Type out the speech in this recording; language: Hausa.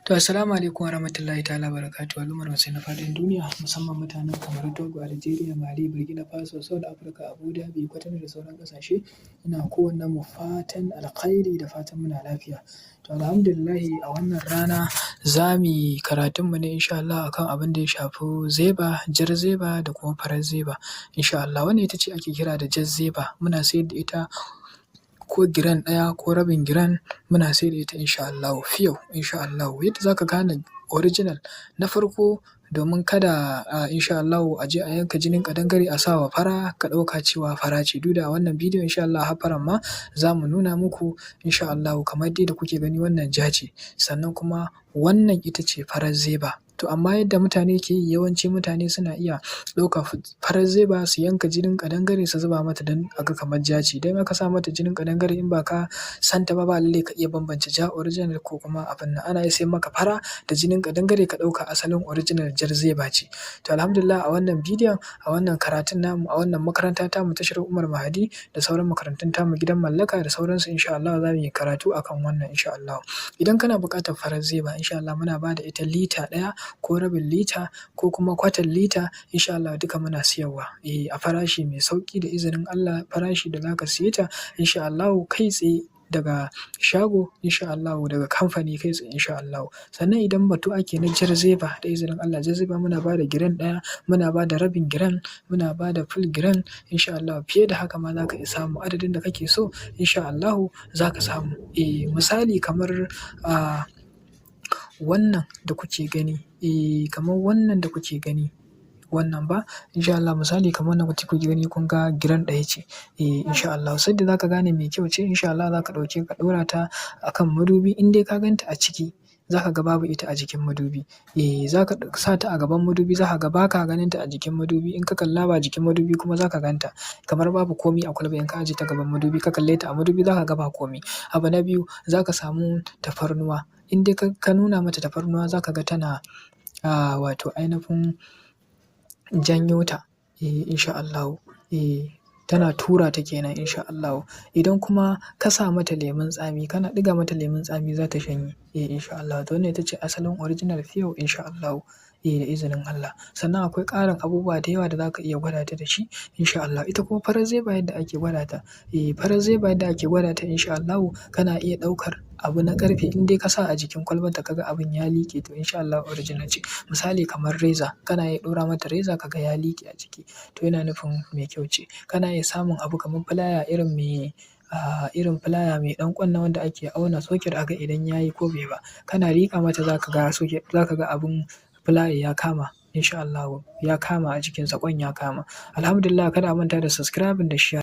To, assalamu alaikum warahmatullahi ta'ala wabarakatuhu, al'ummar musulmi na faɗin duniya, musamman mutanen Kamaru, Togo, Algeria, Mali, Burkina Faso, South Africa, Abu Dhabi, Kwatano da sauran ƙasashe. Ina kowannen mu fatan alkhairi da fatan muna lafiya. To, alhamdulillahi, a wannan rana za mu yi karatunmu ne insha Allah akan abin da ya shafi zeba, jar zeba da kuma farar zeba insha Allah. Wannan ita ce ake kira da jar zeba, muna sayar da ita ko giram 1 ko rabin giram, muna sayar da ita insha Allahu, pure insha Allahu. Yadda za ka gane original na farko, domin kada insha Allahu a je a yanka jinin ƙadangare a sa wa fara ka ɗauka cewa fara ce. Duk da a wannan bidiyon insha Allah har farar ma za mu nuna muku insha Allahu. Kamar dai da kuke gani, wannan ja ce, sannan kuma wannan ita ce farar zeba. To, amma yadda mutane ke yi, yawanci mutane suna iya ɗaukar farar zeba su yanka jinin ƙadangare su zuba mata don a ga kamar ja ce. Idan aka sa mata jinin ƙadangare, in ba ka san ta ba, ba lallai ka iya bambance ja original ko kuma abin nan. Ana iya sayar maka fara da jinin ƙadangare, ka ɗauka asalin original jar zeba ce. To, alhamdulillah, a wannan bidiyon, a wannan karatun namu, a wannan makaranta tamu ta Sharif Umar Mahadi da sauran makarantun tamu, Gidan Mallaka da sauransu, insha Allahu za mu yi karatu akan wannan insha Allahu. Idan kana buƙatar farar zeba insha Allah, muna ba da ita lita 1 ko rabin lita ko kuma kwatan lita insha Allah, duka muna siyarwa a farashi mai sauƙi da izinin Allah, farashi da za ka siye ta insha Allahu kai tsaye daga shago insha Allahu, daga kamfani kai tsaye insha Allahu. Sannan idan batu ake na jar zeba, da izinin Allah jar zeba muna ba da giram 1, muna ba da rabin giram, muna ba da full giram insha Allahu. Fiye da haka ma za ka iya samu, adadin da kake so insha Allahu za ka samu. Misali kamar wannan da kuke gani, kamar wannan da kuke gani, wannan ba insha Allah, misali kamar wannan da kuke gani, kun ga giram 1 ce insha Allah. Sanda za ka gane mai kyau ce insha Allah, za ka ɗauke ka ɗora ta a kan madubi, in dai ka gan ta a ciki, za ka ga babu ita a jikin madubi. Za ka sa ta a gaban madubi, za ka ga ba ka ganin ta a jikin madubi. In ka kalla ba jikin madubi kuma, za ka gan ta kamar babu komi a kwalba. In ka ajiye ta gaban madubi, ka kalle ta a madubi, za ka ga ba komi. Abu na biyu, za ka samu tafarnuwa. In dai ka nuna mata tafarnuwa, za ka ga tana wato ainifin janyo ta insha Allahu. Tana tura ta kenan insha Allahu. Idan kuma ka sa mata lemon tsami, kana ɗiga mata lemon tsami, za ta shanye insha Allahu. To, wannan ita ce asalin original pure insha Allahu da izinin Allah. Sannan akwai ƙarin abubuwa da yawa da za ka iya gwada ta da shi insha Allah. Ita kuma farar zeba, yadda ake gwada ta. Farar zeba yadda ake gwada ta insha Allahu, kana iya ɗaukar abu na ƙarfe, in dai ka sa a jikin kwalban ta ka ga abin ya liƙe, to insha Allahu original ce. Misali kamar reza, kana iya ɗora mata reza ka ga ya liƙe a jiki, to yana nufin mai kyau ce. Kana iya samun abu kamar filaya, irin mai irin filaya mai ɗan ƙwan nan wanda ake auna socket a ga idan ya yi ko bai ba. Kana liƙa mata, za ka ga socket, za ka ga abun filaya ya kama insha Allahu, ya kama a jikinsa, ƙwan ya kama. Alhamdulillah, kada a manta da subscribing da share.